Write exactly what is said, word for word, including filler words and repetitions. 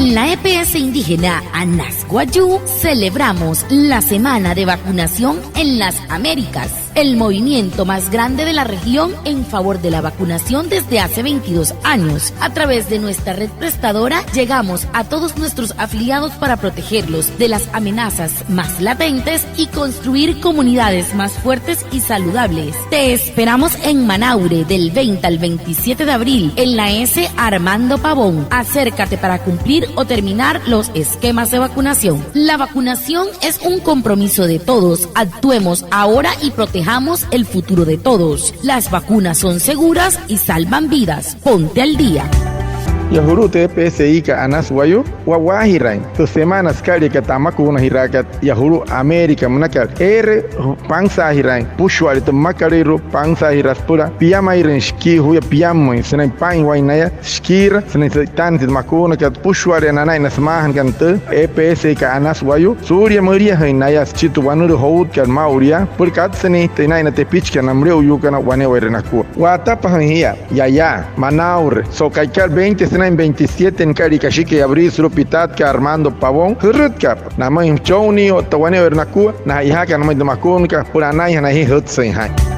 En la E P S indígena Anas Wayuu celebramos la Semana de Vacunación en las Américas, el movimiento más grande de la región en favor de la vacunación desde hace veintidós años. A través de nuestra red prestadora, llegamos a todos nuestros afiliados para protegerlos de las amenazas más latentes y construir comunidades más fuertes y saludables. Te esperamos en Manaure del veinte al veintisiete de abril, en la S Armando Pavón. Acércate para cumplir o terminar los esquemas de vacunación. La vacunación es un compromiso de todos. Actuemos ahora y protejamos el futuro de todos. Las vacunas son seguras y salvan vidas. Ponte al día. Yaa julu'u tü E P S I kat Anas Wayuu, wa'waajiraain tü semana sükaliakat tü amakuunajiraakat yaa julu'u América münakat. Eere pansaajiraain süpüshua'ale tü mmakalüirua, pansaajiraa süpüla piamairüin shikii juya, piammüin sünain paa'inwain naya shikiira sünain sü'itaanüin tü makuunakat. Süpüshua'ale'e nanain na sümaajanakana tü E P S I kat Anas Wayuu, suulia müliajüin naya süchi tü wanülüü joutkat maa'ulu yaa, süpüla katsüin tü e'inain na tepichikana na müle'uyuukana wane'ewai nakua. Wa'atapajüin jia yaa yaa Manaure so'u ka'ikat veinte sünain veintisiete nüka'lia kashikai abril sulu'u pitaatkat Armando Pavón, jürütkaapa namüin jüchonnii otta wane'ewai nakua na ja'ijaakat nümüin tü makuunakat süpüla anainjanain jia jütsüin jaa'in.